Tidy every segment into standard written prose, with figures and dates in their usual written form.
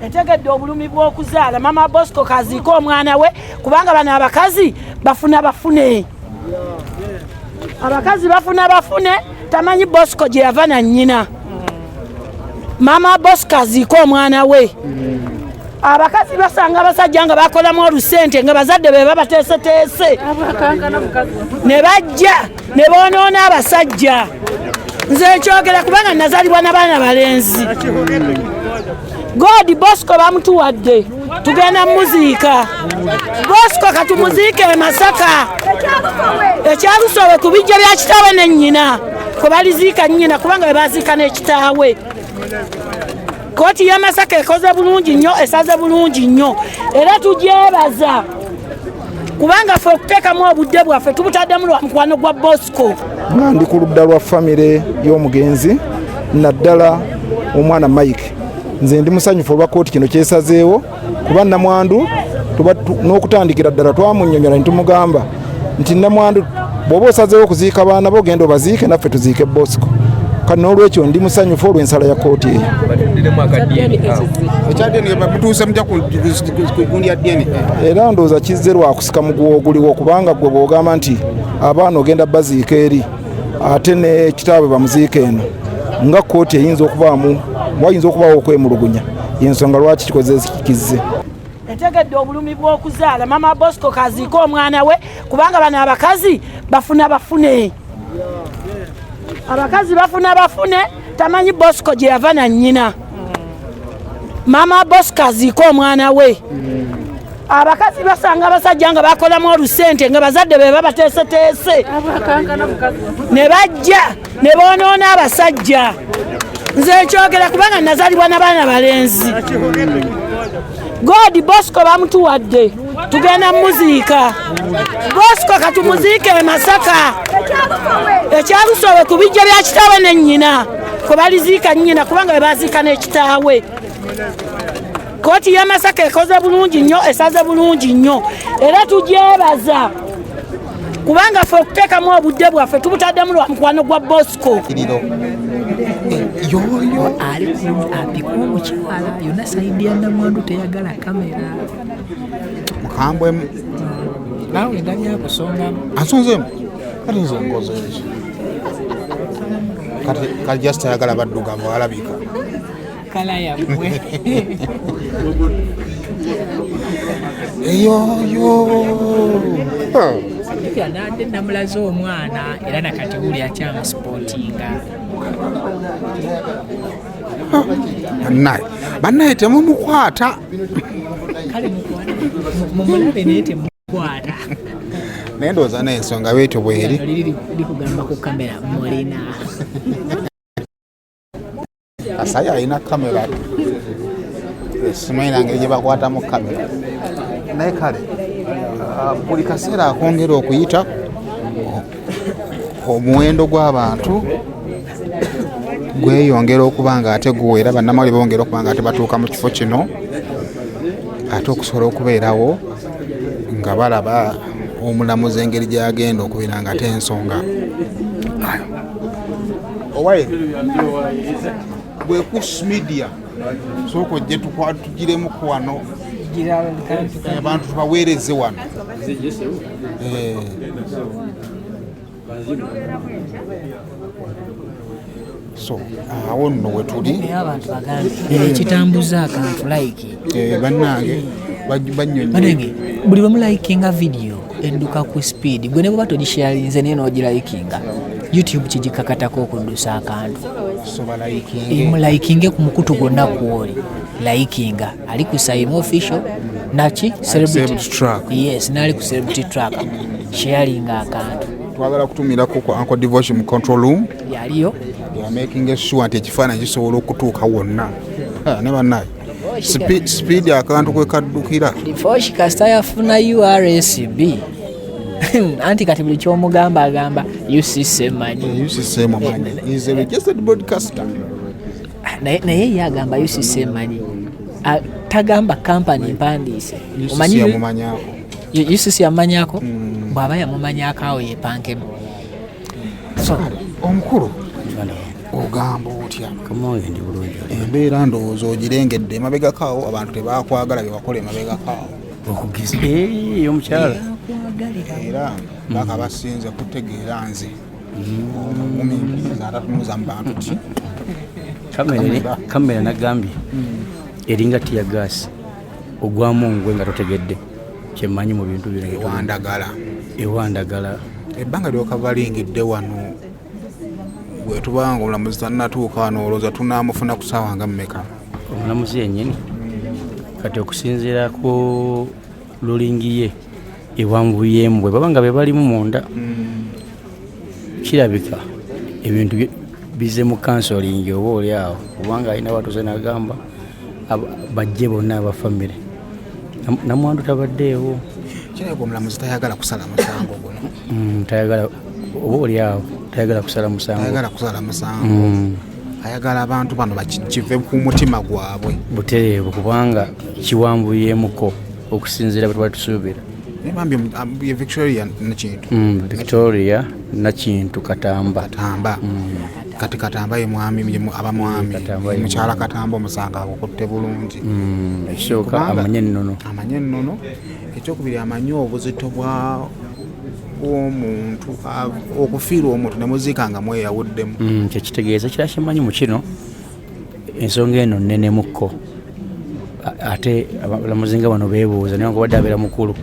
Etegedde obulumi bw'okuzaala. Mama Bosco kaziike omwana we, kubanga bano abakazi bafuna bafune, abakazi bafuna bafune. Tamanyi Bosco gye yava na nnyina. Mama Bosco aziike omwana we. Abakazi basanga abasajja nga bakolamu olusente, nga bazadde be babateeseteese, ne bajja ne boonoona abasajja. Nze nkyogera kubanga nazalibwa n'abaana balenzi. God, Bosco bamutuwadde, tugenda muziika. Bosco katumuziike e Masaka, ekyalusowe, ku bijja bya kitaawe ne nnyina, kwe baliziika nnyina, kubanga bwe baziika n'ekitaawe. Kooti y'e Masaka ekoze bulungi nnyo, esaze bulungi nnyo, era tugyebaza, kubanga ffe okuteekamu obudde bwaffe tubutaddemu lwa mukwano gwa Bosco. Nga ndi ku ludda lwa famire y'omugenzi, naddala omwana Mike, nze ndi musanyufu olwa kooti kino kyesazeewo, kuba namwandu n'okutandikira ddala twamunnyonnyola ne tumugamba nti, "Namwandu, bw'oba osazeewo okuziika baana bo, ogenda obaziike, naffe tuziike Bosco." Kati n'olwekyo ndi musanyufu olw'ensala ya kooti eyo. Batuddemu aka DNA. Ekya DNA mutuuse mutya ku gundi ya DNA? Era ndowooza kizze lwakusika muguwa oguliwo, kubanga gwe bw'ogamba nti abaana ogenda baziika eri, ate ne kitaabwe bamuziika eno, nga kooti eyinza okubaamu, wayinza okubaawo okwemulugunya. Yensonga lwaki kikoze kizze. Etegedde obulumi bw'okuzaala. Mama Bosco kaziike omwana we, kubanga bano abakazi bafuna bafune, abakazi bafuna bafune. Tamanyi Bosco gye yava na nnyina. Mama Bosco aziike omwana we. Abakazi basanga abasajja nga bakolamu olusente, nga bazadde be babateeseteese, ne bajja ne boonoona abasajja. Nze nkyogera kubanga nazalibwa n'abaana balenzi. God, Bosco bamutuwadde, tugenda muziika. Bosco katumuziike e Masaka, ekyalusowe, ku bijja bya kitaawe ne nnyina, kwe baliziika nnyina, kubanga bwe baziika n'ekitaawe. Kooti y'e Masaka ekoze bulungi nnyo, esaze bulungi nnyo, era tugyebaza, kubanga ffe okuteekamu obudde bwaffe tubutaddemu lwa mukwano gwa Bosco. Kiriro yoyo. Ali apika omukyala yonna side ya namwandu teyagala kamera. Mukambwemu. Naawe ndabye akusongamu. Ansonzeemu, kati nze nkoze eki? Kati just ayagala baddugavu alabika. Kala yaggwe. Eyoyo. Jjukira nadde namulaze omwana, era nakati wuli akyamusupportinga. Bannaye, bannaye, temumukwata. Kale mumulabe, naye temukwata. Naye ndowooza n'ensonga bwetyo bweri. Liri likugamba ku kamera mulina. Asayi alina kamera, simanyi nangeri gye bakwatamu kamera, naye kale buli kaseera akwongera okuyita, omuwendo gw'abantu gweyongera okuba nga ate guwera. Bannamawulire bongera okuba nga ate batuuka mu kifo kino, ate okusobola okubeerawo nga balaba omulamuzi engeri gyagenda okubeera nga ate ensonga owaye bwekus media. Sooka ojje tugiremuku wano, abantu tubaweereze wano. So awo nno wetuli. Naye abantu bagambye ekitambuza akantu like. Bannange, bannyonnyola. Banange, buli bwe mulikinga video edduka ku speed. Gwe ne bweba togisharinze, naye n'ogilikinga, YouTube kigikakatako okuddusa akantu. So balikinge. Mulikinge ku mukutu gwonna kwoli likinga, ali ku Saimo Official naki Celebrity Celebrity Track. Yes, nali ku Celebrity Track, sharinga akantu. Twagala kutumirako ku Uncle Devotion mu control room. Yaliyo. Ya making sure nti ekifaananyi kisobola okutuuka wonna. Ah, ne bannaye, speed akantu kwe kaddukira. Difoshi kasita yafuna URSB, anti kati buli kyomugamba agamba UCC manyi. UCC mumanyi, is a registered broadcaster. Naye ye agamba UCC manyi. Ah, tagamba kampani mpandiise. UCC Omanyi yamumanyako. UCC yamumanyako. Bw'aba yamumanyako, awo yepankemu. So omukulu. Ogamba otya? Kamonge, ndi bulungi. Embeera ndowooza ogirengedde emabegako awo, abantu tebakwagala byewakola emabegako awo. Okugeza omukyala. Era baka basinze kutegeera nze omugumiikiriza atatunuza mu bantu ti Kamera nagambye eringa tear gas, ogwamu ngwe nga totegedde. Kyemmanyi mu bintu bino. Ewandagala. Ewandagala. Ebbanga lyokabalingidde wano, bwetubanga omulamuzi tannatuuka wano, olowooza tunamufuna ku ssaawa nga mmeka? Omulamuzi yennyini kati okusinziira ku ruling ye ewanvuyemu, bwe baba nga be balimu munda, kirabika ebintu bize mu counselling oba oli awo, kubanga alina watuuse nagamba bajje bonna abafamire. Namwandu tabaddeewo. Kirabika omulamuzi tayagala kusala musango guno. Tayagala, oba oli awo tayagala kusala musango. Tayagala kusala musango. Ayagala abantu bano kive ku mutima gwabwe. Butereevu, kubanga kiwanvuyemuko okusinziira bwe twali tusuubira. Naye bambi ye Victoria Nakintu. Victoria Nakintu Katamba. Katamba. Kati Katamba ye mwami, aba mwami. Katamba ye mukyala mwami. Katamba omusango agukutte bulungi. Ekisooka Kubanga amanye ennono. Amanye ennono. Ekyokubiri, amanye obuzito bwa bw'omuntu okufiirwa omuntu ne muziika nga mweyawuddemu. Kyekitegeeza kira kimanyi mu kino ensonga eno nnenemukko. Ate abalamuzi nga bano beebuuza naye nga abeera mukulu.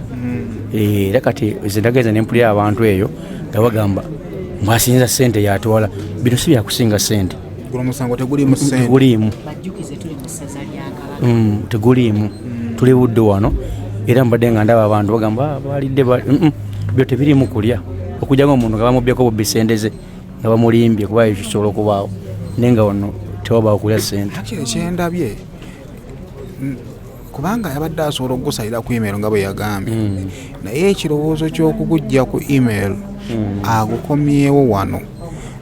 Era kati nze ndagenze ne mpulira abantu eyo nga bagamba mwasinza ssente yatwala. Bino si byakusinga ssente. Guno omusango teguliimu ssente. Teguliimu. Bajjukize, tuli mu ssaza lya Kabaka. Teguliimu. Tuli budde wano era mbadde nga ndaba abantu bagamba, "Ah, balidde bali." Byo tebiriimu kulya, okujja nga omuntu nga bamubyeko bubbi ssente ze nga bamulimbye, kuba ekyo kisobola okubaawo, naye nga wano tewabaawo kulya ssente. Actually ekyendabye, kubanga yabadde asobola okugusalira ku email nga bwe yagambye, naye ekirowoozo ky'okugujja ku email agukomyewo wano,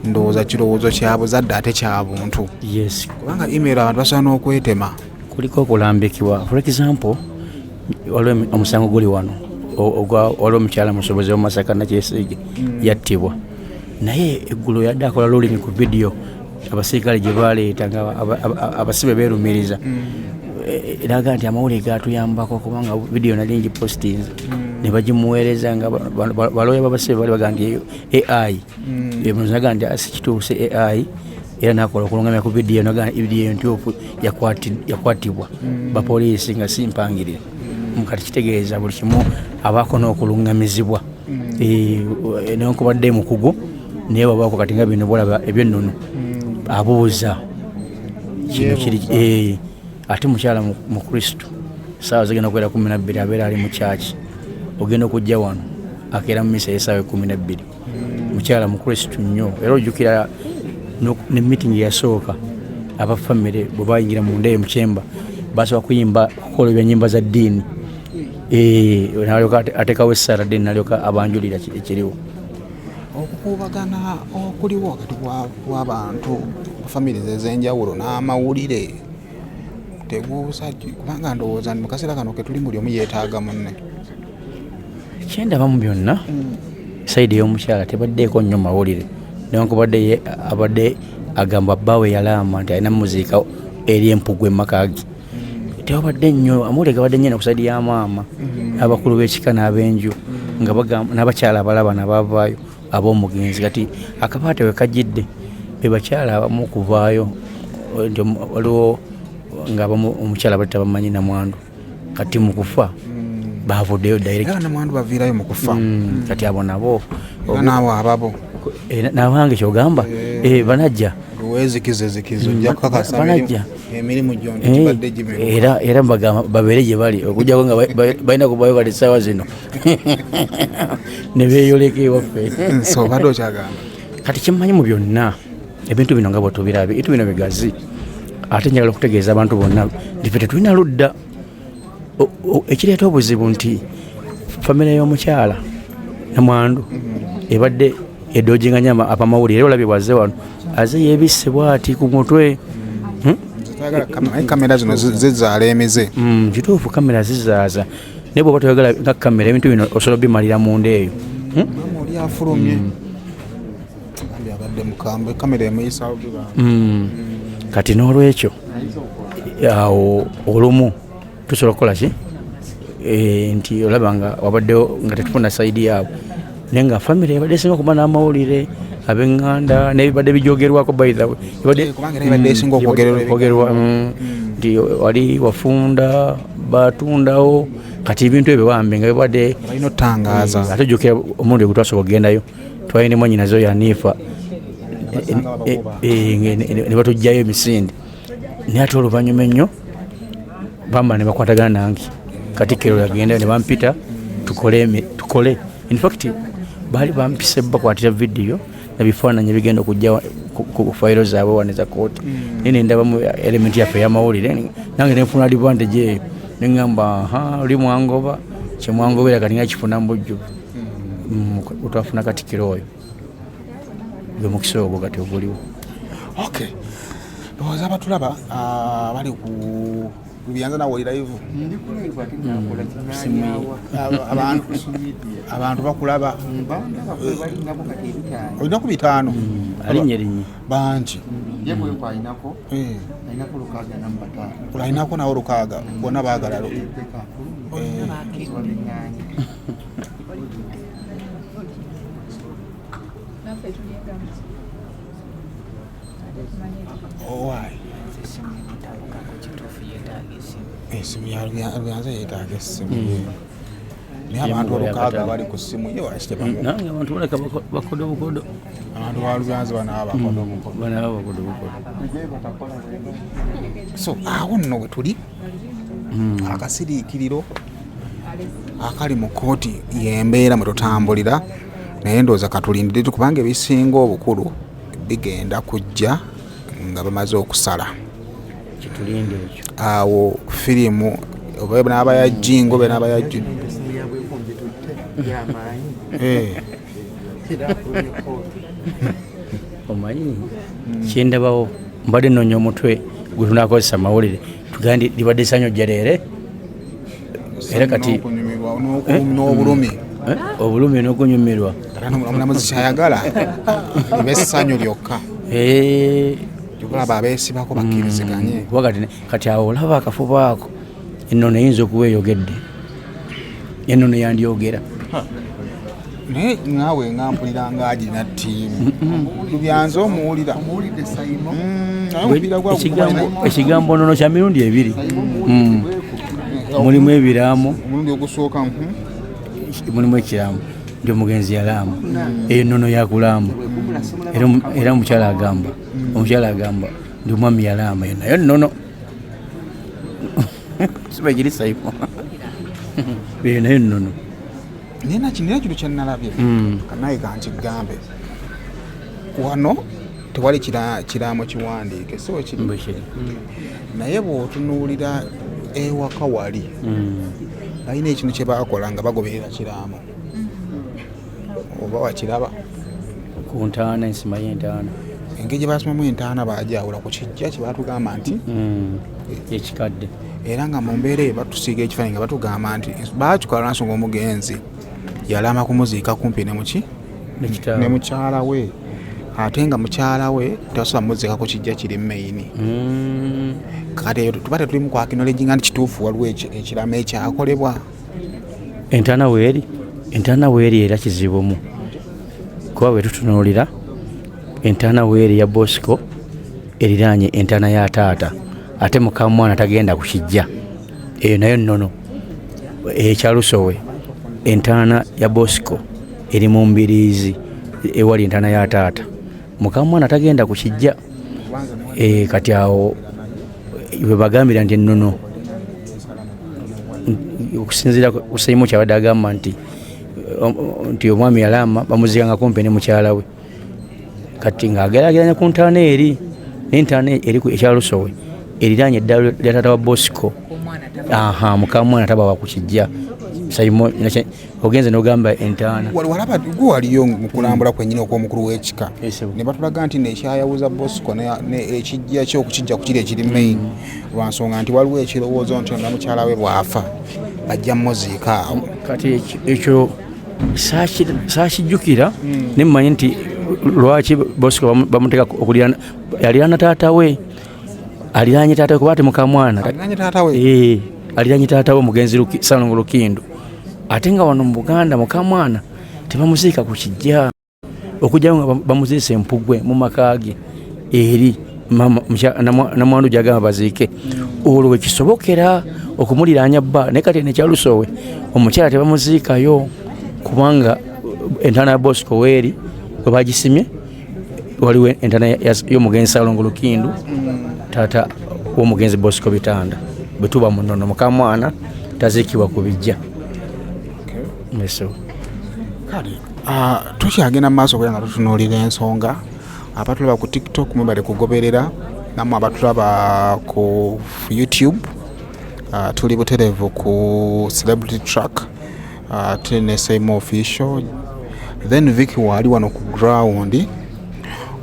ndowooza kirowoozo kya buzadde ate kya buntu. Kubanga email abantu basobola n'okwetema. Kuliko okulambikibwa. For example, waliwo omusango guli wano waliwo omukyala musobozi wamasaka Nakyesiige yattibwa, naye eggulo yadde akola ruling ku vidiyo abasirikale gye baleeta nga abasibe beerumiriza. Eraga nti amawulire gatuyambako kubanga vidiyo nali ngipostinze ne bagimuweereza nga baloya babasibe bali baga nti AI. Naga nti si kituufu, si AI, era nakola okulungamya ku vidiyo, naga vidiyo entuufu yakwatibwa bapoliisi nga si mpangirire. Kati kitegeeza buli kimu abaako n'okulungamizibwa. Newankubadde mukugu, naye wabaako kati nga bino bwolaba ebyennono abuuza kino kiri. Ate mukyala mu Kristo, saawa zigenda kubeera 12 abeera ali mu kyaki, ogenda okujja wano akeera mu misa eyesaawa 12. Mukyala mu Kristo nnyo, era ojjukira ne meeting eyasooka, abafamire bwe bayingira mu ndeeyo mu kyemba basobola kuyimba kukola ebyenyimba za ddiini. Nalyoka ateekawo essala ddiini, nalyoka abanjulira ekiriwo. Okukuubagana okuliwo wakati w'abantu families ez'enjawulo n'amawulire teguusa, kubanga ndowooza mu kaseera kano ketuli buli omu yeetaaga munne. Kyendabamu byonna, side y'omukyala tebaddeeko nnyo mawulire, newankubadde ye abadde agamba bbaawe yalaama nti alina muziika eri empugu emaka ge. Tewabadde nnyo amawulire, gabadde nnyo ku side ya maama n'abakulu b'ekika n'ab'enju nga bagamba n'abakyala abalaba nabavaayo ab'omugenzi. Kati akabaate we kajjidde be bakyala abamu okuvaayo nti waliwo nga abamu omukyala badde tabamanyi namwandu, kati mu kufa bavuddeyo direct. Era namwandu baviirayo mu kufa. Kati abo nabo era naawe ababo. Nabange kyogamba banajja. Weezikiza ezikiza ojja kukakasa Banajja. Emirimu gyo nti gibadde gimeruka. Era mbagamba babeere gye bali, okujjako nga balina kubayo kati essaawa zino ne beeyoleka ewaffe. So obadde okyagamba. Kati kyemmanyi mu byonna, ebintu bino nga bwe tubirabye, ebintu bino bigazi, ate njagala okutegeeza abantu bonna nti ffe tetulina ludda. Ekireeta obuzibu nti famire y'omukyala namwandu ebadde edojinga nnyo abamawulire, era olabye bwazze wano aze yeebisse bwati ku mutwe. Naye kamera zino zizaala emize. Kituufu, kamera zizaaza, naye bwoba toyagala nga kamera, ebintu bino osobola obimalira munda eyo. Maama oli afulumye. Bambi abadde Badde mukambwe, kamera emuyisa bubi. Kati n'olwekyo awo olumu tusobola okukola ki, nti olaba nga wabaddewo nga tetufuna side yaabwe, naye nga famire ebadde esinga okuba n'amawulire, ab'eŋŋanda n'ebibadde bijogerwako, by the way. Kubanga era ebadde esinga okwogererwa. Okwogerwa, nti wali wafunda batundawo. Kati ebintu ebyo bambi nga bibadde balina otangaaza. Ate ojjukira omulundi gwe twasooka okugendayo, twalina mwanyinazo yaniifa ne batugjayo emisinde, naye ate oluvannyuma ennyo bamba ne bakwatagana nange. Katikkiro yagendayo ne bampita tukole. In fact baali bampise bakwatira vidiyo nabifaananyi ebigenda okujja ku fayiro zaabwe wano eza kooti, naye nendabamu element yaffe ey'amawulire, nange nenfuna advantage eyo, neŋŋamba, aha, oli mwangoba kyemwangobera kati nga kifuna mu bujjuvu. Twafuna katikkiro oyo gwe mukisa ogwo kati oguliwo. Okay, ndowooza abatulaba bali ku Lubyanza, nawe oli live. Abantu bakulaba, olina ku 500. Alinnya erinnya. Bangi. Alinako nawe 600, bonna baagala. Owaayi. Kituufu, yeetaaga esimu. Esimu ya Lubyanza, yeetaaga essimu, naye abantu 600 bali ku ssimu ye, waki tebamu? Nange abantu baleka bakodo bukodo. Abantu ba Lubyanza banaaba bakodo bukodo. Banaba bakodo bukodo. So awo nno we tuli, akasiriikiriro akali mu kooti yembeera mwe tutambulira, naye ndowooza katulindire, kubanga ebisinga obukulu bigenda kujja nga bamaze okusala. Kitulinde ekyo. Awo firimu oba naaba ya jingo oba naaba ya Omanyi kyendabawo, mbadde noonya omutwe gwe tunakozesa mawulire, tugambe libadde sanyu jjereere era kati N'okunyumirwa n'obulumi. Obulumi n'okunyumirwa. Ate omulamuzi kyayagala libe essanyu lyokka. Olaba abeesibako bakkiriziganye. Kuba kati awo olaba akafuba ako, ennono eyinza okuba eyogedde, ennono yandyogera. Naye naawe nga mpulira nga agina ttiimu Lubyanza, omuwulira naye omupiira gwa Ekigambo nnono kya mirundi ebiri. Mulimu ebiraamo. Omulundi ogusooka. Mulimu ekiraamo nti omugenzi yalaama, eyo nnono yakulaama. Era omukyala agamba nti omwami yalaama, eyo nayo nnono. Siba giri saifo, eyo nayo nnono. Naye nina kino kyenalabye, kanaye kankigambe, wano tewali kiraamo kiwandiike, si wekiri? Bwe kiri. Naye bw'otunuulira ewaka wali, balina ekintu kye bakola nga bagoberera kiraamo, oba wakiraba? Ku ntaana, ensima y'entaana. Engeri gye basimamu entaana, bajawula ku kijja kye batugamba nti Ekikadde. Era nga mu mbeera eyo batusiiga ekifaananyi nga batugamba nti bakikola lwansonga omugenzi yalama kumuziika kumpi ne muki nekitaawe. Ne mukyala we, ate nga mukyala we tebasobola muziika ku kijja kiri main. Kati eyo tuba tetulimu ku acknowledginga nti kituufu waliwo ekiramo ekyakolebwa. Entaana weeri era kizibumu, kuba bwe tutunuulira entaana weeri ya Bosco eriraanye entaana ya taata, ate mukamwana tagenda ku kijja, eyo nayo nnono. Ekyalusowe, entaana ya Bosco eri mu mbiriizi ewali entaana ya taata, mukamwana tagenda ku kijja. Kati awo bwe bagambira nti ennono, okusinziira ku Seimu kyabadde agamba nti omwami yalaama bamuzikanga kumpi ne mukyala we, kati ng'ageraageranya ku ntaana eri n'entaana eri ku ekyalusowe eriraanye eddalo lya taata wa Bosco. Aha, mukamwana taba wa ku kijja. Saimo ogenze n'ogamba entaana. Walaba gwe waliyo mu kulambula kwennyini okw'omukulu w'ekika, Yes, ne batulaga nti nekyayawuza Bosco ne ekijja kyokukijja ku kiri ekiri main, lwansonga nti waliwo ekirowoozo nti nga mukyala we bw'afa bajja muziika awo. Kati ekyo saakijjukira, ne mmanyi nti Lwaki Bosco bamuteka okulirana, alirana taata we, aliranye taata we kuba ate mukamwana Aliranye taata we? Eh, aliranye taata we omugenzi Ssalongo Lukindu, ate nga wano mu Buganda mukamwana tebamuziika ku kijja, okujjayo nga bamuziise Empugwe mu maka ge eri namwandu gyagamba baziike, olwo wekisobokera okumuliranya bba. Naye kati nekyalusowe omukyala tebamuziikayo kubanga entaana ya Bosco weeri webagisimye, waliwo entaana y'omugenzi Ssalongo Lukindu, taata w'omugenzi Bosco Bitanda. Bwe tuba mu nnono, mukamwana taziikibwa ku bijja. Yes. Kale tukyagenda mu maaso okubeera nga tutunuulira ensonga. Abatulaba ku TikTok mwebale kugoberera, nammwe abatulaba ku YouTube, tuli butereevu ku Celebrity Track, ate ne Same Official. Then Vicky waali wano ku ground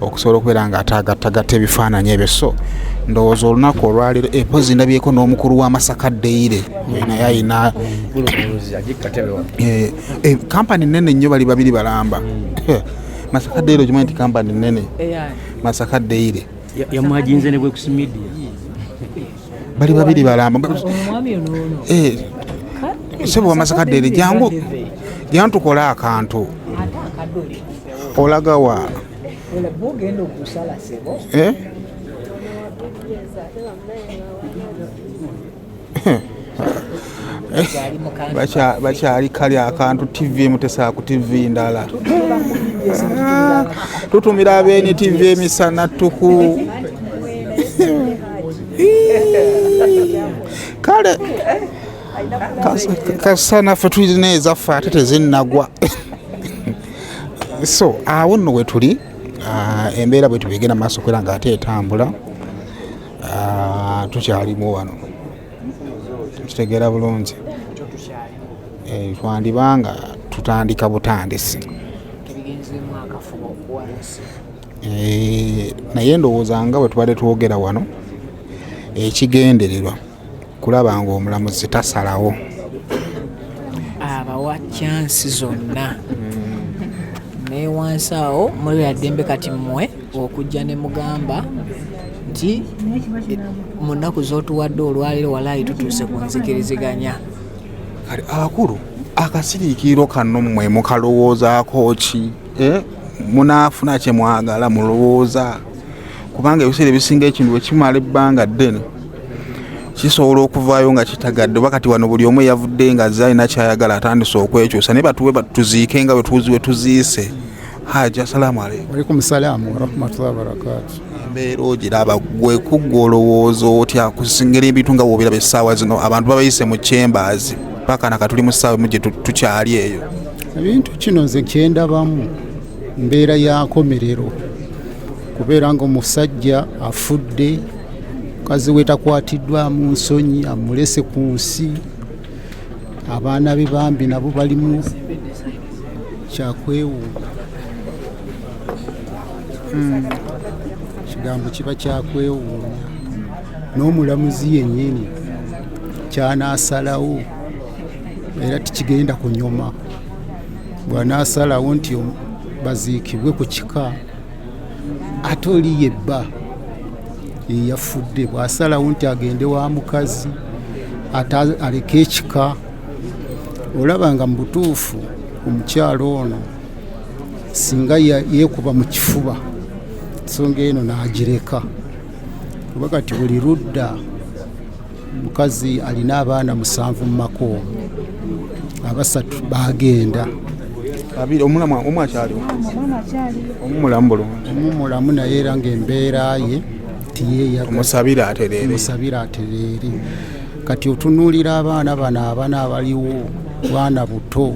okusobola okubeera nga ataagattagatta ebifaananyi ebyo. So ndowooza olunaku olwaleero epozi ndabyeko n'omukulu wa Masaka Daily, naye ayina kampani nene nnyo, bali babiri balamba. Masaka Daily, okimanyi nti kampani nene Masaka Daily? Yamwajinze ne Bwekusi Media. Bali babiri balamba. Omwami ono. Sebo wa Masaka Daily, jangu jangu tukole akantu. Ate akadole. Olagawa? Bwogenda okusala, sebo. Eh? Kyali mu kantu. Bakyali kali akantu TV emu tesaa ku TV ndala. Tutumira abeeni TV emisana tuku. Kale kasana ffe tulina ezaffe ate tezinnagwa. So awo nno we tuli, embeera bwe tubigenda mu maaso okubeera nga ate etambula. Tukyalimu wano, kitegeera bulungi. Twandibanga tutandika butandisi. Tubigenzeemu akafubo wansi. Naye ndowooza nga bwe tubadde twogera wano, ekigendererwa kulaba nga omulamuzi tasalawo, abawa chance zonna naye wansi awo muli ddembe kati mmwe okujja ne mugamba nti mu nnaku z'otuwadde olwaleero walaayi tutuuse ku nzikiriziganya. Kale abakulu, akasiriikiriro kano mmwe mukalowoozaako ki? Munaafuna kye mwagala mulowooza? Kubanga ebiseera ebisinga ekintu bwe kimala ebbanga ddene kisobola okuvaayo nga kitagadde, oba kati wano buli omu eyavudde nga azze alina kyayagala atandise okwekyusa, naye batuwe tuziike nga bwe tuziise. Haji, assalaamu aleikum. Walaikum salaamu warahmatullahi wabarakatu. Embeera ogiraba gwe, kuggwe olowooza otya kusingera ebintu nga bw'obiraba essaawa zino? Abantu babayise mu chambers paka naka tuli mu ssaawa emu gye tukyali eyo. Ebintu kino nze kyendabamu mbeera ya nkomerero, kubeera nga omusajja afudde, mukazi we takwatiddwa mu nsonyi, amulese ku nsi, abaana be bambi nabo balimu kyakwewuunya. Kigambo kiba kyakwewuunya, n'omulamuzi yennyini kyanaasalawo era tikigenda kunyoma. Bw'anaasalawo nti baziikibwe ku kika, ate oli yebba yeyafudde, bw'asalawo nti agende wa mukazi ate aleke ekika, olaba nga mu butuufu omukyalo ono singa yeekuba mu kifuba ensonga eno n'agireka, kuba kati buli ludda mukazi alina abaana 7 mu maka omwo, 3 bagenda. Babiri, omulamu omu akyaliwo, omu mulamu bulungi, omu mulamu naye era ng'embeera ye tiyeeyagala. Omusabire atereere. Omusabire atereere. Kati otunuulira abaana bano abana abaliwo, baana buto,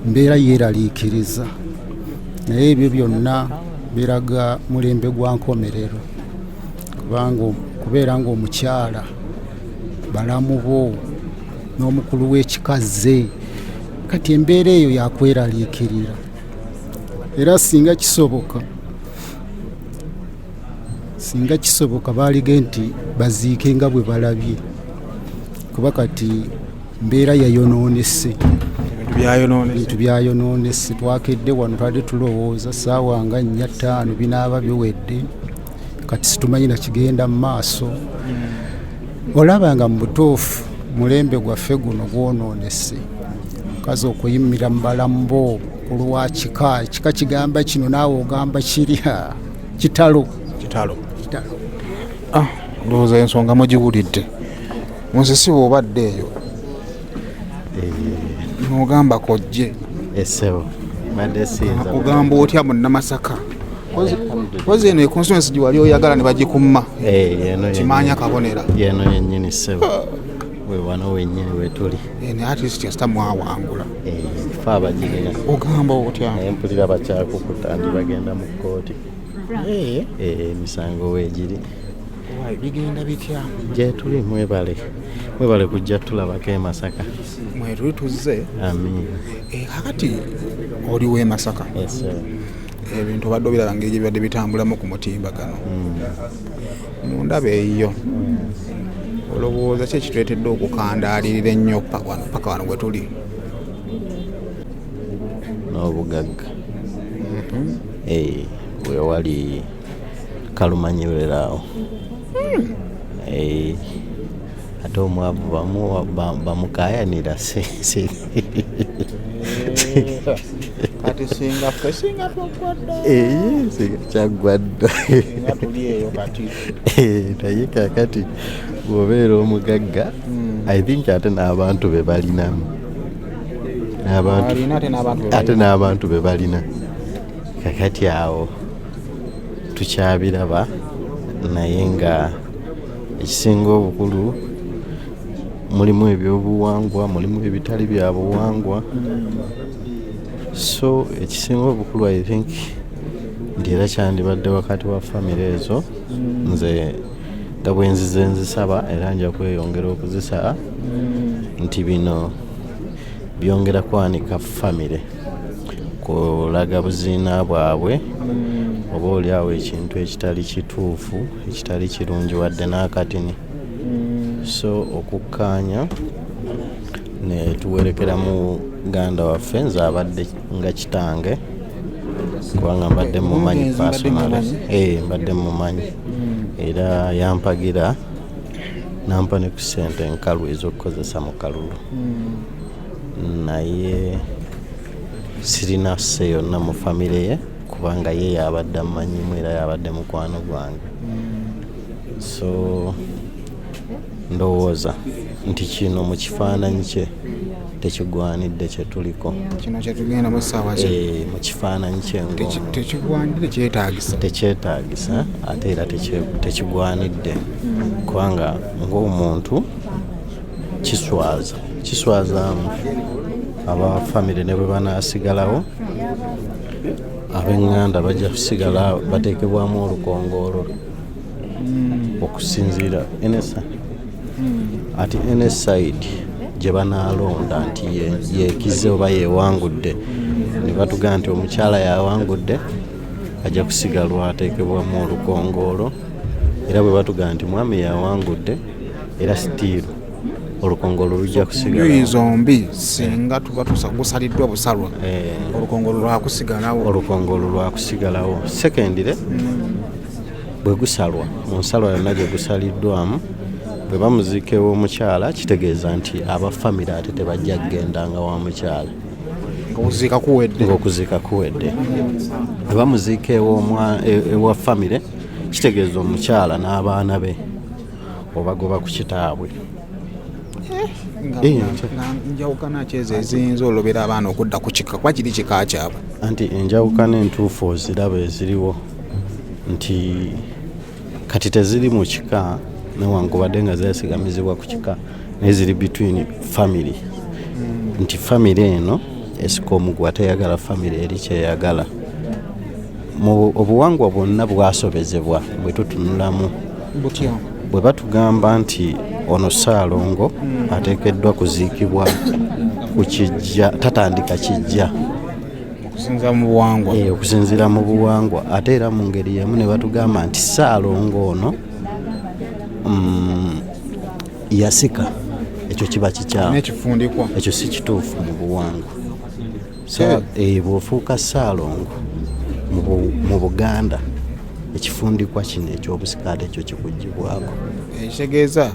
mbeera yeeraliikiriza, naye ebyo byonna biraga mulembe gwa nkomerero, kubanga kubeera ng'omukyala balamu bo n'omukulu w'ekikaze, kati embeera eyo yakweraliikirira. Era singa kisoboka baalige nti baziike nga bwe balabye, kuba kati mbeera yayonoonese. Ebintu byayonoonese. Twakedde wano twali tulowooza saawa nga 4 5 binaaba biwedde, kati situmanyi nakigenda mu maaso. Olaba nga mu butuufu mulembe gwaffe guno gwonoonese. Omukazi okuyimira mu balamu bo ku lwa kika, ekika kigamba kino naawe ogamba kirya. Kitalo. Kitalo. Kitalo. Ndowooza ensonga mugiwulidde. Musisi bw'obadde eyo n'ogamba kojje. Essebo mbadde siyinza. Ogamba otya munnamasaka? Kozi eno econstituency gye wali oyagala ne bagikumma. Kimanya kabonera. Yeno yennyini ssebo, we wano wennyini wetuli. Eno artist yasita mwawangula. Fe abagirina. Ogamba otya? Naye mpulira bakyakukuta ndi bagenda mu kkooti. Emisango weegiri. Bigenda bitya? Gyetuli, mwebale, mwebale kujja tulabako e Masaka. Mwetuli tuzze. Amiina. Kakati oli w'e Masaka. Ebintu obadde obiraba ngeri gye bibadde bitambulamu ku mutimbagano. Mu ndaba eyiyo olowooza ki ekituleetedde okukandaalirira ennyo paka wano gwe tuli? N'obugagga. Wewali kalumanyirira awo. Ate omwavu bamukayanira kati singa ffe singa twaggwa dda. Singa kyaggwa dda. Singa tuli eyo kati. Naye kaakati bw'obeera omugagga, I think ate n'abantu be balinamu. Alina ate n'abantu be Ate balina. n'abantu be balina. Kakati awo tukyabiraba, naye nga ekisinga obukulu mulimu ebyobuwangwa, mulimu ebitali bya buwangwa. So ekisinga obukulu I think nti era kyandibadde wakati wa famire ezo. Nze nga bwe nzize nzisaba era nja kweyongera okuzisaba nti bino byongera kwanika famire, kulaga buziina bwabwe, oba oli awo ekintu ekitali kituufu, ekitali kirungi wadde n'akatini. So okukkaanya ne tuwerekera muganda waffe, nze abadde nga kitange kubanga mbadde mumanyi Omugenzi mbadde personally. mumanyi? Mbadde mumanyi era yampagira nampa ne ku ssente enkalu ez'okukozesa mu kalulu, naye sirina sse yonna mu famire ye kubanga ye yabadde ammanyimu era yabadde mukwano gwange. So ndowooza nti kino mu kifaananyi kye tekigwanidde kye tuliko. Kino kye tugenda mu ssaawa zino. Mu kifaananyi kye ng'omuntu. Tekigwanidde, tekyetaagisa. Tekyetaagisa ate era tekigwanidde kubanga ng'omuntu kiswaza, kiswazaamu aba famire ne bwe banaasigalawo, ab'eŋŋanda bajja kusigala bateekebwamu olukongoolo okusinziira NSA. Ati NSide gye banaalonda nti yeekize oba yeewangudde, ne batugamba nti omukyala yawangudde, ajja kusigalwa ateekebwamu olukongoolo. Era bwe batugamba nti mwami yawangudde, era sitiiru olukongoolo lujja kusigalawo. Enjuyi zombi singa tuba gusaliddwa busalwa, olukongoolo lwakusigalawo. Olukongoolo lwakusigalawo. Secondly, bwe gusalwa mu nsalwa yonna gye gusaliddwamu, bwe bamuziika ew'omukyala kitegeeza nti aba famire ate tebajja kugendanga wa mukyala. Ng'okuziika kuwedde. Ng'okuziika kuwedde. Bwe bamuziika ewa famire kitegeeza omukyala n'abaana be obagoba ku kitaabwe. Nga njawukana ki ezo eziyinza olobera abaana okudda ku kika, kuba kiri kika kyabwe? Anti enjawukana entuufu oziraba eziriwo nti kati teziri mu kika, newankubadde nga zeesigamizibwa ku kika, naye ziri between family. Nti family eno esika omuguwa teyagala family eri kyeyagala. Mu obuwangwa bwonna bwasobezebwa bwe tutunulamu. Butya? Bwe batugamba nti ono Ssaalongo ateekeddwa kuziikibwa ku kijja, tatandika kijja. Okusinziira mu buwangwa. Okusinziira mu buwangwa. Ate era mu ngeri y'emu ne batugamba nti Ssaalongo ono yasika Ekyo kiba kikyamu. N'ekifundikwa. Ekyo si kituufu mu buwangwa. Bw'ofuuka Ssaalongo mu Buganda, ekifundikwa kino ekyobusika ate ekyo kikugibwako. Ekitegeeza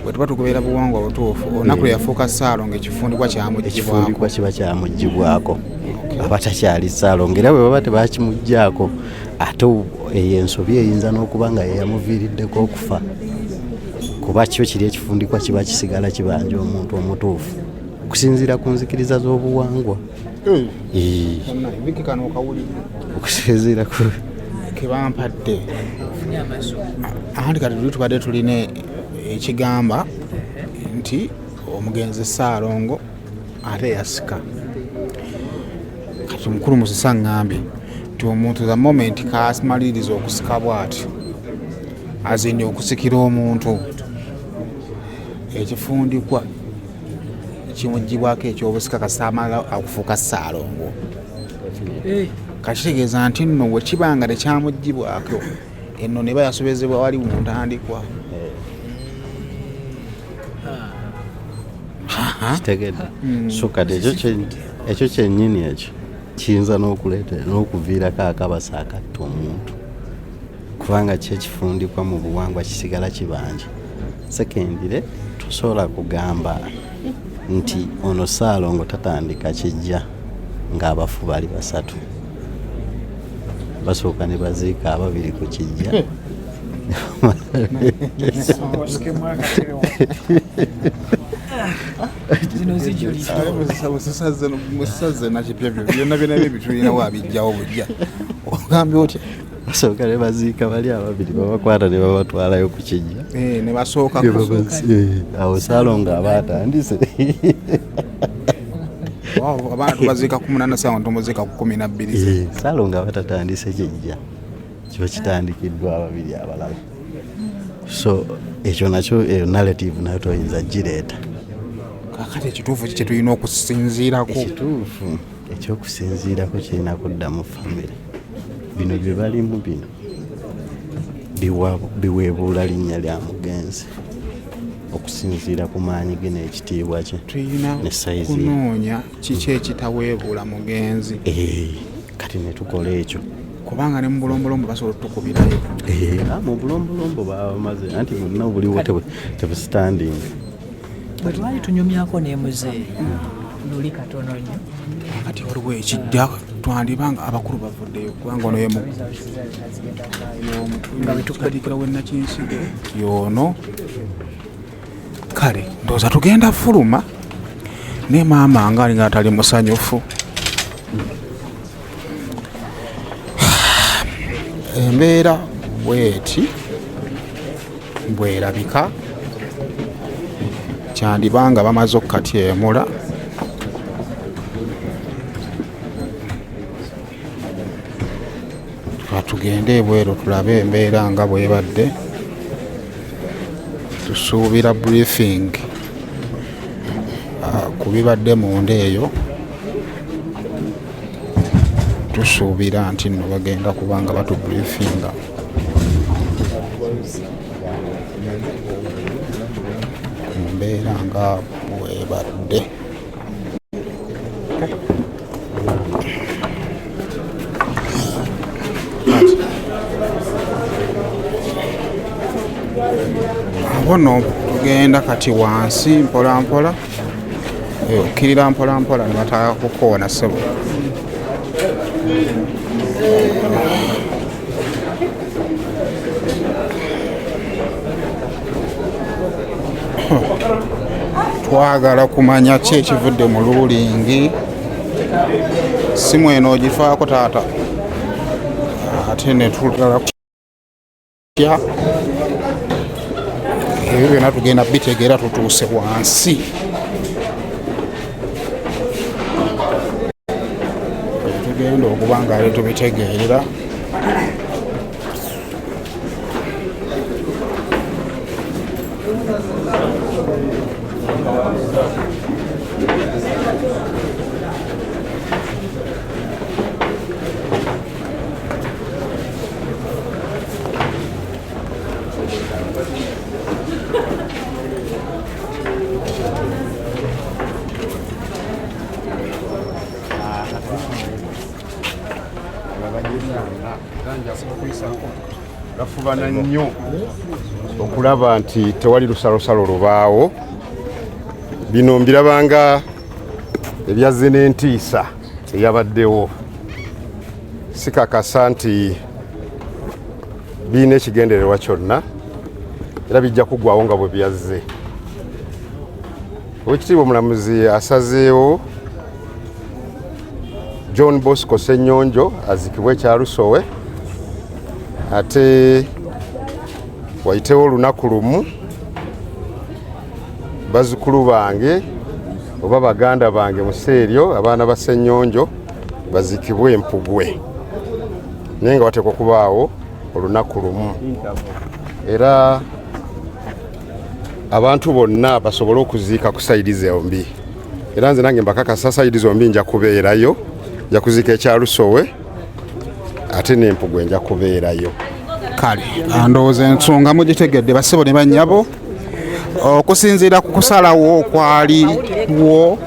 bwe tuba tugoberera buwangwa butuufu, olunaku lwe yafuuka Ssaalongo ekifundikwa kyamugibwako. Ekifundikwa kiba kyamugibwako, aba takyali Ssaalongo. Era bwe baba tebakimuggyako, ate eyo ensobi eyinza n'okuba nga yeyamuviiriddeko okufa, kuba kyo kiri ekifundikwa kiba kisigala kibanja omuntu omutuufu okusinziira ku nzikiriza z'obuwangwa. Okusinziira ku kebampadde anti kati tuli tubadde tulina ekigamba nti omugenzi Ssaalongo ate yasika. Kati mukulu Musisa ngambye nti omuntu the moment kamaliriza okusika bwati, azindi okusikira omuntu, ekifundikwa kimugibwako ekyobusika kasamala akufuuka Ssaalongo. Kakitegeeza nti nno bwe kiba nga tekyamugibwako, enno neba yasobezebwa wali mu ntandikwa. Kitegedde. So kati ekyo kyennyini ekyo kiyinza n'okuleeta n'okuviirako akabasa akatta omuntu, kubanga ki ekifundikwa mu buwangwa kisigala kibanja. Secondly, tosobola kugamba nti ono Ssaalongo tatandika kijja ng'abafu bali basatu, basooka ne baziika ababiri ku kijja. Zino zijulira. Musaze nakipya byonna byonna byebitulinawo abijjawo bujja. Ogambye otya? Basooka ne baziika bali ababiri, babakwata ne babatwalayo ku kijja. Ne basooka. Awo Ssaalongo aba atandise. Abaana tubaziika ku 8, Ssaalongo tumuziika ku 12. Ssaalongo aba tatandise kijja, kiba kitandikiddwa ababiri abalala. So ekyo nakyo, eyo narrative nayo toyinza gireeta. Kakati ekituufu ki kyetulina okusinziirako? Ekituufu ekyokusinziirako kirina kudda mu famire. Bino bye balimu bino biweebuula linnya lya mugenzi okusinziira ku maanyi ge n'ekitiibwa kye. Tulina ne sayizi ye. Kunoonya kiki ekitaweebuula mugenzi. Kati ne tukola ekyo. Kubanga ne mu bulombolombo basobola otutukubirayo. Mu bulombolombo baba bamaze, anti bonna obuliwo tebustanding. Bwe twali tunyumyako ne muzeeyi luli katono nnyo. Kati waliwo ekijja, twandibanga abakulu bavuddeyo, kubanga ono ye wenakinsige yono. Kale ndowooza tugenda fuluma ne maama nga alinga atali musanyufu. Embeera bweti bwerabika, kyandibanga bamaze okukatyemula. Tugende ebweru tulabe embeera nga bwebadde. Tusuubira briefing ku bibadde munda eyo. Tusuubira nti nno bagenda kuba nga batubriefinga ku mbeera nga bwebadde. Abo nno tugenda kati wansi mpola mpola. Okkirira mpola mpola ne batakukoona ssebo. Twagala kumanya ki ekivudde mu ruling. Simu eno ogifaako taata, ate ne tulala kutya. Ebyo byonna tugenda bitegeera tutuuse wansi. Tugenda okuba nga ate tubitegeerera. Gafubana nnyo okulaba nti tewali lusalosalo lubaawo. Bino mbirabanga ebyazze n'entiisa eyabaddewo. Sikakasa nti birina ekigendererwa kyonna, era bijja kuggwawo nga bwe byazze. Owekitiibwa omulamuzi asazeewo John Bosco Ssenyonjo azikibwe Ekyalusowe, ate wayitewo olunaku lumu bazukulu bange oba baganda bange mu seeryo abaana ba Ssenyonjo bazikibwe Empugwe, naye nga wateekwa okubaawo olunaku lumu era abantu bonna basobole okuziika ku sayidi zombi. Era nze nange mbakakasa sayidi zombi nja kubeerayo, nja kuziika Ekyalusowe ate n'Empugwe nja kubeerayo. Kale ndowooza ensonga mugitegedde, bassebo ne bannyabo. Okusinziira ku kusalawo okwaliwo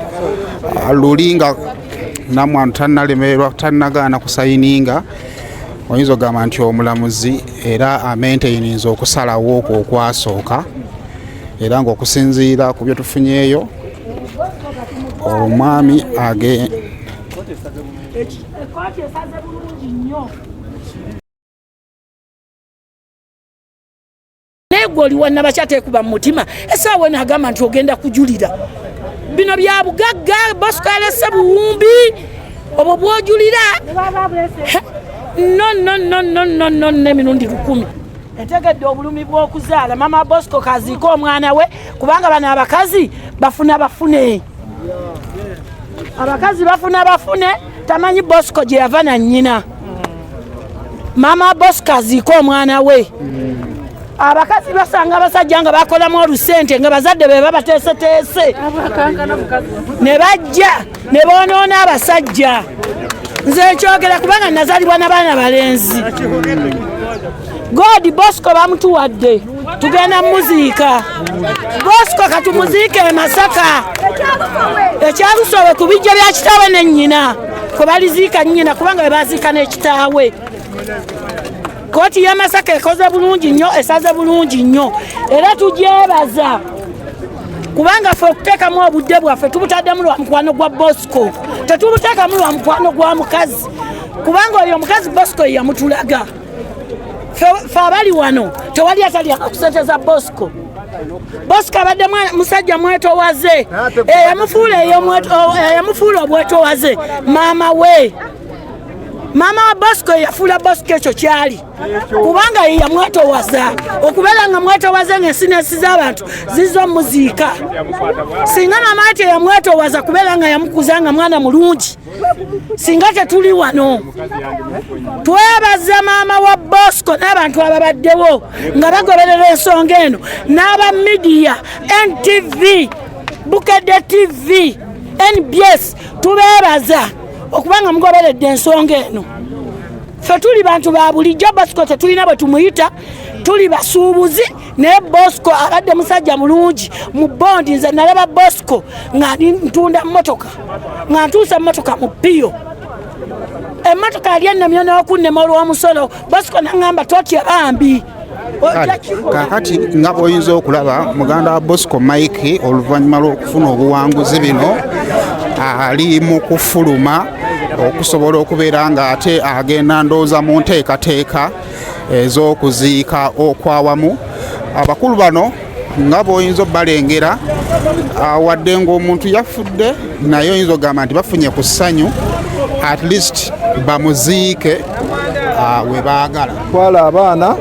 luli nga namwandu tannalemererwa, tannagaana kusayininga, oyinza okugamba nti omulamuzi era amaintaininze okusalawo okwo okwasooka, era ng'okusinziira ku bye tufunyeeyo omwami age Ekkooti esaze bulungi nnyo, naye gwe oli wannabakyateekuba mu mutima essaawa eno agamba nti ogenda kujulira. Bino bya bugagga, Bosco alese buwumbi obwo bwojulira. No, no, no, no, no, no, n'emirundi 1000. Etegedde obulumi bw'okuzaala. Mama Bosco kaziike omwana we, kubanga bano abakazi bafuna bafune, abakazi bafuna bafune. Tamanyi Bosco gye yava na nnyina. Mama Bosco aziike omwana we. Abakazi basanga abasajja nga bakolamu olusente, nga bazadde be babateeseteese, ne bajja ne boonoona abasajja. Nze nkyogera kubanga nazalibwa n'abaana balenzi. God Bosco bamutuwadde, tugenda muziika. Bosco katumuziike e Masaka Ekyalusowe ku bijja bya kitaawe ne nnyina, kwe baliziika nnyina, kubanga bwe baziika n'ekitaawe. Kooti y'e Masaka ekoze bulungi nnyo, esaze bulungi nnyo, era tugyebaza, kubanga ffe okuteekamu obudde bwaffe tubutaddemu lwa mukwano gwa Bosco, tetubuteekamu lwa mukwano gwa mukazi, kubanga oyo omukazi Bosco ye yamutulaga. Ffe abali wano tewali atalyanga ku sente za Bosco. Bosco abadde musajja mwetowaze, eyamufuula obwetowaze maama we. Maama wa Bosco yafuula Bosco ekyo kyali, kubanga ye yamwetowaza okubeera nga mwetowaze, ng'ensi n'ensi z'abantu zizza omuziika. Singa maama we teyamwetowaza kubeera nga yamukuza nga mwana mulungi, singa tetuli wano. Twebaza maama wa Bosco n'abantu ababaddewo nga bagoberera ensonga eno, n'aba media, NTV, Bukedde TV, NBS, tubeebaza okubanga mugoberedde ensonga eno. Ffe tuli bantu ba bulijjo, Bosco tetulina bwe tumuyita, tuli basuubuzi, naye Bosco abadde musajja mulungi mu bondi. Nze nalaba Bosco nga ntunda mmotoka, nga ntuusa emmotoka mu piyo, emmotoka yali ennemye n'okunnema olw'omusolo, Bosco naŋŋamba, "Totya bambi." Kakati nga bw'oyinza okulaba, muganda wa Bosco Mike, oluvannyuma lw'okufuna obuwanguzi bino, ali mu kufuluma okusobola okubeera ng'ate agenda ndowooza mu nteekateeka ez'okuziika okwawamu. Abakulu bano nga bw'oyinza obbalengera, wadde ng'omuntu yafudde, naye oyinza okugamba nti bafunye ku ssanyu, at least bamuziike we baagala. Twala abaana,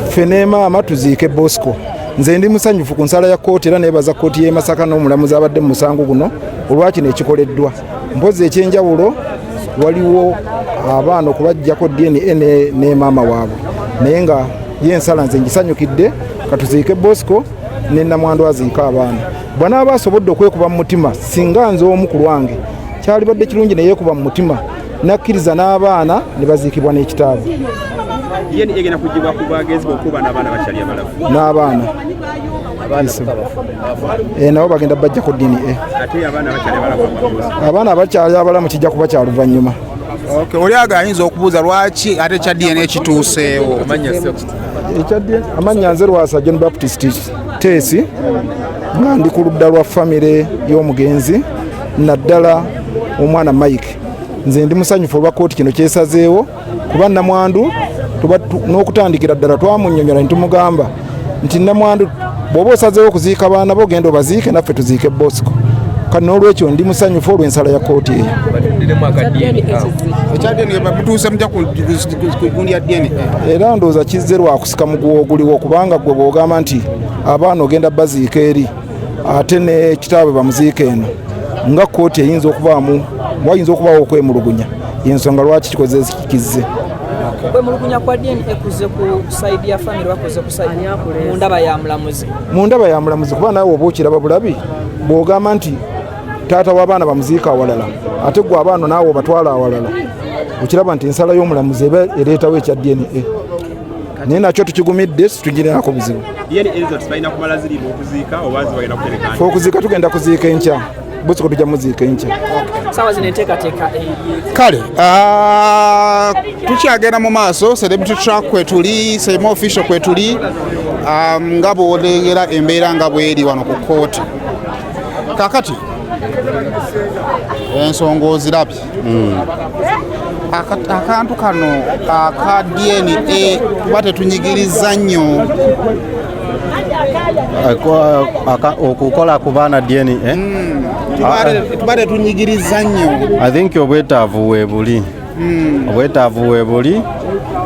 ffe ne maama tuziike Bosco. Nze ndi musanyufu ku nsala ya kkooti, era neebaza kkooti y'e Masaka n'omulamuzi abadde mu musango guno olwakino ekikoleddwa. Mpozi ekyenjawulo, waliwo abaana okubajjako DNA ne maama waabwe, naye nga ye ensala nze ngisanyukidde. Katuziike Bosco ne namwandu aziike abaana bw'anaaba asobodde okwekuba mu mutima. Singa nze omu ku lwange, kyalibadde kirungi neyeekuba mu mutima nakkiriza n'abaana ne baziikibwa n'ekitaabwe. DNA egenda kugibwa ku bagenzi b'okuba n'abaana bakyali abalamu? N'abaana nabo bagenda bajjako DNA. Ate abaana bakyali abalamu? Abaana abakyali abalamu kijja kuba kya luvannyuma. Okay, oli aga ayinza okubuuza lwaki ate ekya DNA kituuseewo. Amannya nze Lwasa John Baptist Teesi, nga ndi ku ludda lwa famire y'omugenzi, naddala omwana Mike. Nze ndi musanyufu olwa kkooti kino kyesazeewo, kuba namwandu n'okutandikira ddala twamunnyonnyola ne tumugamba nti namwandu, bw'oba osazeewo okuziika baana bo, genda obaziike, naffe tuziike Bosco. Kati n'olwekyo ndi musanyufu olw'ensala ya kkooti eyo. Ekya DNA mutuuse mutya ku gundi ya DNA? Era ndowooza kizze lwakusika muguwa oguliwo, kubanga gwe bw'ogamba nti abaana ogenda baziika eri, ate ne kitaabwe bamuziika eno, nga kkooti eyinza okubaamu, wayinza okubaawo okwemulugunya. Yensonga lwaki kikoze kizze. Kwemulugunya kwa DNA kuze ku side ya family, bakoze ku side mu ndaba ya mulamuzi? Mu ndaba ya mulamuzi, kuba naawe oba okiraba bulabi bw'ogamba nti taata w'abaana bamuziika awalala, ate gwe abaana naawe obatwala awalala, okiraba nti ensala y'omulamuzi eba ereetawo ekya DNA, naye nakyo tukigumidde, situgirinako buzibu. DNA results balina kumala zirimu okuziika oba zibalina kutereka? Fe okuziika tugenda kuziika enkya. Bosco tujja muziika enkya. Saawa zino enteekateeka eri? Kale, tukyagenda mu maaso. Celebrity Track kwetuli, Sema Official kwetuli, nga bwolengera embeera nga bweri wano ku kooti kakati, ensonga ozirabye. Akantu kano aka DNA tuba tetunyigiriza nnyo? Okukola ku baana DNA? Tuba tetunyigiriza nnyo? I think obwetaavu weebuli, obwetaavu weebuli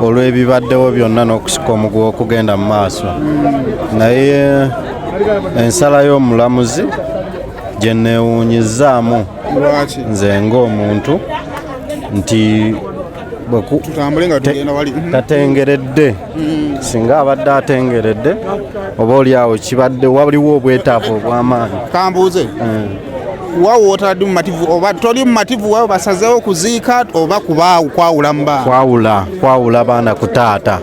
olw'ebibaddewo byonna n'okusika omuguwa okugenda mu maaso, naye ensala y'omulamuzi gye neewuunyizaamu. Lwaki? Nze ng'omuntu nti Tutambule nga tugenda wali. Tatengeredde. Singa abadde atengeredde, oba oli awo kibadde waliwo obwetaavu obw'amaanyi. Kambuuze, wawo otadde mumativu oba toli mumativu? Wawe basazeewo okuziika oba kubaawo kwawula mu baana? Kwawula baana ku taata.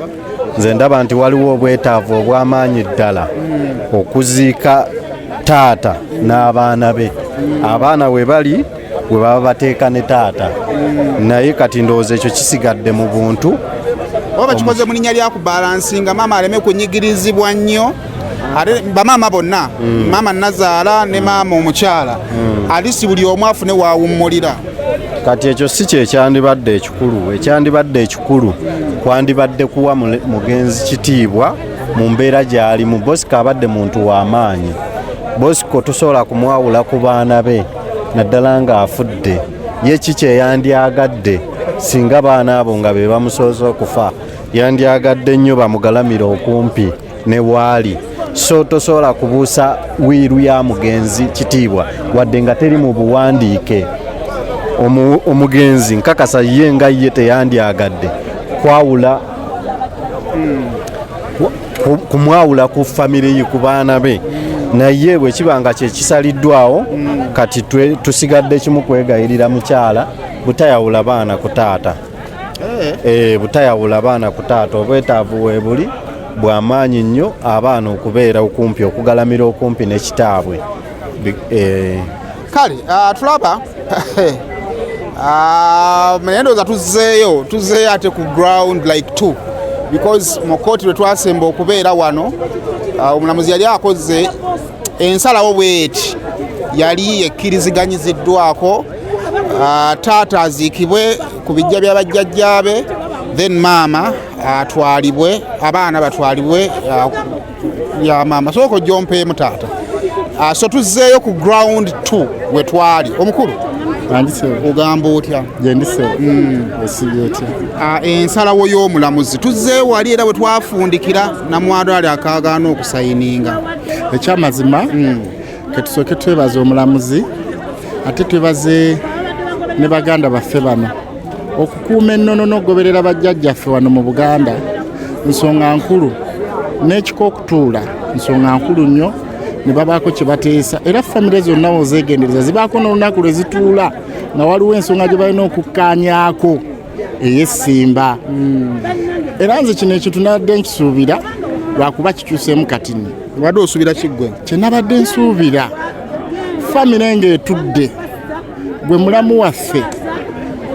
Nze ndaba nti waliwo obwetaavu obw'amaanyi ddala okuziika taata n'abaana be. Abaana we bali we baba bateeka ne taata, naye kati ndowooza ekyo kisigadde mu buntu. Oba bakikoze mu linnya lya kubalansinga, maama aleme kunyigirizibwa nnyo, ate bamaama bonna, maama nazaala ne maama omukyala, alisi buli omu afune waawummulira. Kati ekyo si kyekyandibadde ekikulu. Ekyandibadde ekikulu kwandibadde kuwa mugenzi kitiibwa mu mbeera gy'alimu. Bosco abadde muntu w'amaanyi. Bosco tosobola kumwawula ku baana be, naddala ng'afudde. Ye ki kyeyandyagadde singa baana abo nga be bamusoose okufa? Yandyagadde nnyo bamugalamire okumpi ne waali. So tosobola kubuusa will ya mugenzi kitiibwa wadde nga teri mu buwandiike. Omugenzi nkakasa ye nga ye teyandyagadde kwawula kumwawula ku famire ye, ku baana be, naye bwe kiba nga kyekisaliddwawo kati, tusigadde kimu, kwegayirira mukyala butayawula baana ku taata. Butayawula baana ku taata. Obwetaavu weebuli bw'amaanyi nnyo abaana okubeera okumpi, okugalamira okumpi ne kitaabwe. Kale, tulaba, naye ndowooza tuzzeeyo ate ku ground like two, because mu kooti lwe twasemba okubeera wano, omulamuzi yali akoze ensalawo bweti, yali ekkiriziganyiziddwako, taata aziikibwe ku bijja bya bajjajjaabe, then maama atwalibwe, abaana batwalibwe ya maama. Sooka ojjompeemu taata. So tuzzeeyo ku ground 2 we twali. Omukulu, ogamba otya? Gyendise, osibye otya? Ensalawo y'omulamuzi, tuzzeeyo wali era bwe twafundikira, namwandu ali akagaana okusayininga. Ekyamazima, ketusooke twebaze omulamuzi, ate twebaze ne baganda baffe bano okukuuma ennono n'okugoberera bajjajjaffe wano mu Buganda. Nsonga nkulu n'ekika okutuula, nsonga nkulu nnyo ne babaako kye bateesa. Era famire zonna ozeegendereza zibaako n'olunaku lwe zituula nga waliwo ensonga gye balina okukkaanyaako ey'essimba. Era nze kino ekintu nabadde nkisuubira, lwakuba kikyuseemu katini. Obadde osuubira kiggwe? Kye nabadde nsuubira, famire ng'etudde, gwe mulamu waffe.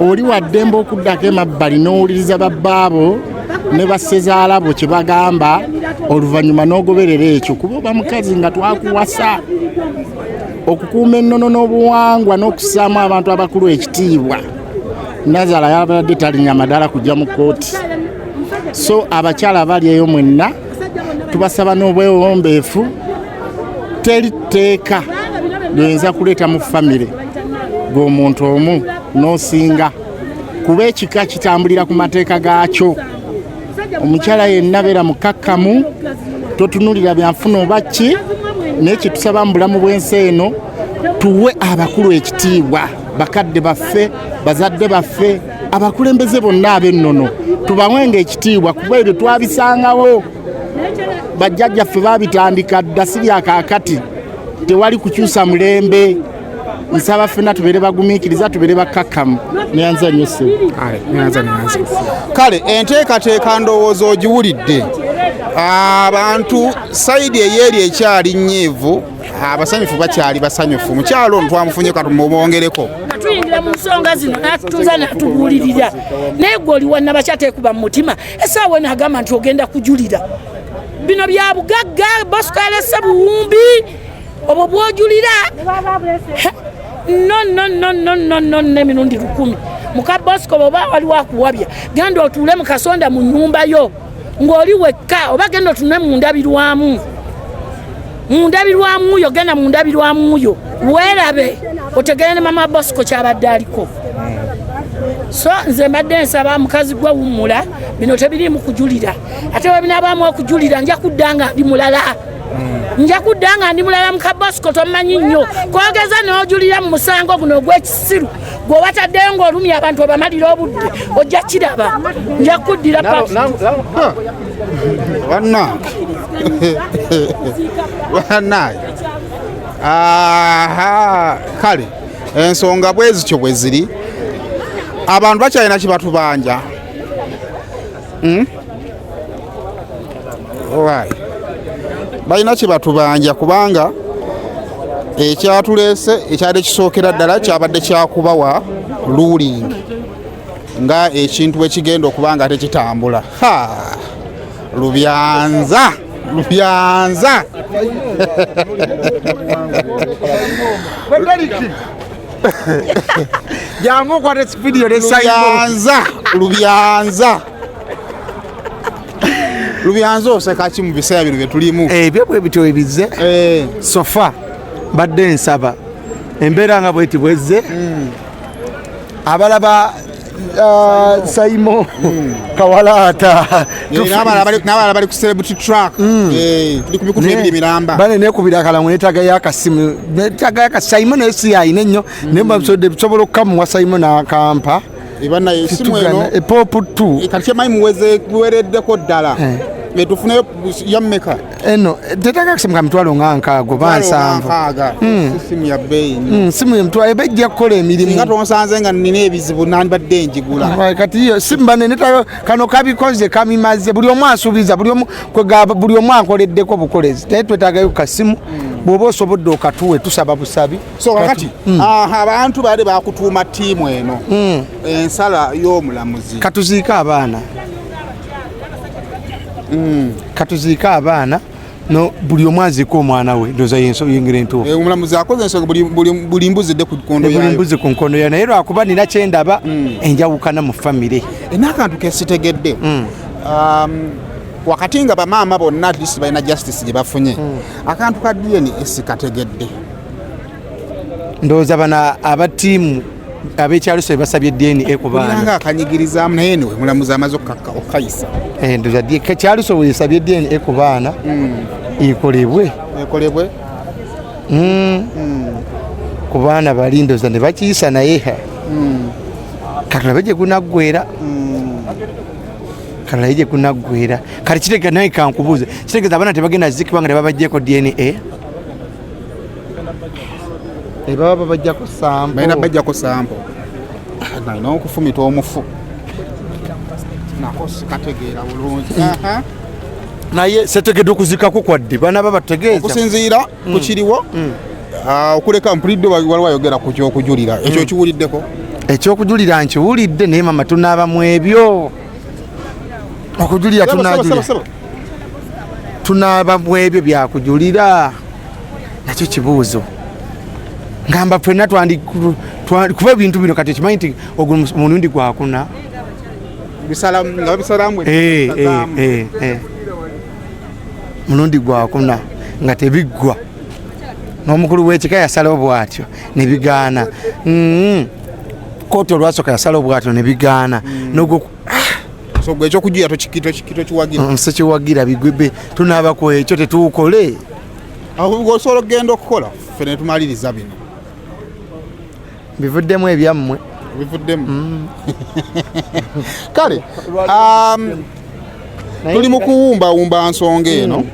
Oli wa ddembe okuddako emabbali n'owuliriza babbaabo ne bassezaala bo kye bagamba, oluvannyuma n'ogoberera ekyo, kuba oba mukazi nga twakuwasa. Okukuuma ennono n'obuwangwa n'okussaamu abantu abakulu ekitiibwa, Nazaala yabadde talinya madaala kujja mu kkooti. So abakyala abali eyo mwenna tubasaba n'obwewombeefu, teri tteeka lyoyinza kuleeta mu famire gweomuntu omu n'osinga, kuba ekika kitambulira ku mateeka gaakyo. Omukyala yenna beera mukakkamu, totunulira byanfuna oba ki, naye kyetusaba mu bulamu bw'ensi eno, tuwe abakulu ekitiibwa, bakadde baffe, bazadde baffe, abakulembeze bonna ab'ennono tubawenga ekitiibwa, kuba ebyo twabisangawo, bajjajjaffe babitandika dda, si bya kaakati. Tewali kukyusa mulembe. Nsaba ffenna tubeere bagumiikiriza, tubeere bakkakkamu. Neyanza nnyo ssebo. Kale enteekateeka ndowooza ogiwulidde. Abantu sayidi eyeeri ekyali nnyiivu, abasanyufu bakyali basanyufu. Mukyalo ono twamufunye, katumubongereko. Tuyingira mu nsonga zino n'atutuuza n'atubuulirira, naye gwe oli wannabakyateekuba mu mutima essaawa eno agamba nti ogenda kujulira bino bya bugagga. Bosco alese buwumbi obwo bwojulira. No, no, no, no, no, no, n'emirundi 1000. Muka Bosco, bwoba waliwo akuwabya, genda otuule mu kasonda mu nnyumba yo ng'oli wekka, oba genda otunule mu ndabirwamu, mu ndabirwamu yo, genda mu ndabirwamu yo weerabe, otegere ne mama Bosco kyabadde aliko. So nze mbadde nsaba mukazi gwe wummula, bino tebiriimu kujulira. Ate bwe binaabaamu okujulira, nja kudda nga ndi mulala, nja kudda nga ndi mulala. Muka Bosco, tomanyi nnyo kwogeza n'ojulira mu musango guno ogw'ekisiru gwe wataddeyo ng'olumya abantu obamalira obudde. Ojja kiraba, nja kuddira. Bannange, bannange, aha, kale ensonga bwe zityo bwe ziri. Abantu bakyalina kibatubanja. Why? Balina kibatubanja, kubanga ekyatuleese ekyali kisookera ddala kyabadde kyakubawa ruling nga ekintu bwe kigenda okuba nga tekitambula. Ha, lubyanza, lubyanza. Jangu okwata vidiyo ne. Lubyanza, lubyanza, lubyanza. Oseka ki mu biseera bino bye tulimu? Ebyo bwe bityo ebizze. So far badde nsaba embeera nga bweti bwezze, abalaba Saimo Kawalaata. N'abalala bali ku celebrity track. Tuli ku mikutu ebiri miramba. Bane nekubira akalango, netagayo akasimu, netagayo akasaimo, naye si yayina ennyo, naye basobodde sobola okukamuwa Saimo n'akampa. Banaye esimu eno Pop 2. Kati kyemanyi muweze buwereddeko ddala. Tufuneyo yammeka? Eno tetaga akasimu ka mitwalo nga 60 oba 70. 60. Simu ya bbeeyi nnyo. Simu emitwalo eba ejja kukola emirimu. Singa tonsanze nga nina ebizibu, nandibadde njigula. Kati yo simba nene kano kabikoze kamimaze. Buli omu asuubiza, buli omu kwegamba, buli omu ankoleddeko bukolezi, naye twetaagayo kasimu. Bw'oba osobodde okatuwe, tusaba busabi. So kakati abantu baali bakutuuma ttiimu eno, ensala y'omulamuzi. Katuziike abaana, katuziike abaana, no buli omu aziike omwana we. Ndowooza yengeri entuufu. Omulamuzi akoze ensonga, buli mbuzi dde ku nkondo buli yayo. Mbuzi ku nkondo yayo, naye lwakuba nina kyendaba enjawukana mu famire. N'akantu kesitegedde, wakati nga bamaama bonna at least balina justice gye bafunye, akantu ka DNA sikategedde. Ndowooza bano aba ttiimu ab'ekyalo basabye DNA ku baana. Nga akanyigirizaamu, naye niwe mulamuzi amaze okukayisa. Ndowooza Kyaluso wesabye DNA ku baana ekolebwe. Ekolebwe. Ku baana bali, ndowooza ne bakiyisa, naye ha, katulabe gye gunaggwera, katulabe gye gunaggwera. Kale kitegeeza, naye kankubuuze, kitegeeza abaana tebagenda zikibwa nga tebabaggyeko DNA? Baba babajjako sample. Balina bajjako sample n'okufumita omufu nako sikategeera bulungi. Aha. Naye setegedde okuzikako kwadde baana baba tutegeeza. Okusinziira ku kiriwo, Ah, okuleka mpulidde waliwo ayogera ku kyokujulira, ekyo okiwuliddeko? Ekyokujulira nkiwulidde, naye mama, tunaaba mu ebyo okujulira? Sebo, sebo, Tunajulira? sebo, sebo. Tunaaba mu ebyo byakujulira? Nakyo kibuuzo. Ngamba ffenna kuba ebintu bino kati okimanyi nti ogwo mulundi gwakuna. Nga babisalamu. Eh. Mulundi gwakuna nga tebiggwa, n'omukulu w'ekika yasalawo bw'atyo ne bigaana. Kooti olwasooka yasalawo bw'atyo ne bigaana. N'ogwo So gwe ekyokujulira tokiwagira? Sikiwagira. Bigwebe, tunaaba ku ekyo? Tetuukole. Awo osobola okugenda okukola, ffe ne tumaliriza bino. Bivuddemu ebyammwe. Bivuddemu. Kale, tuli mu kuwumbawumba nsonga eno.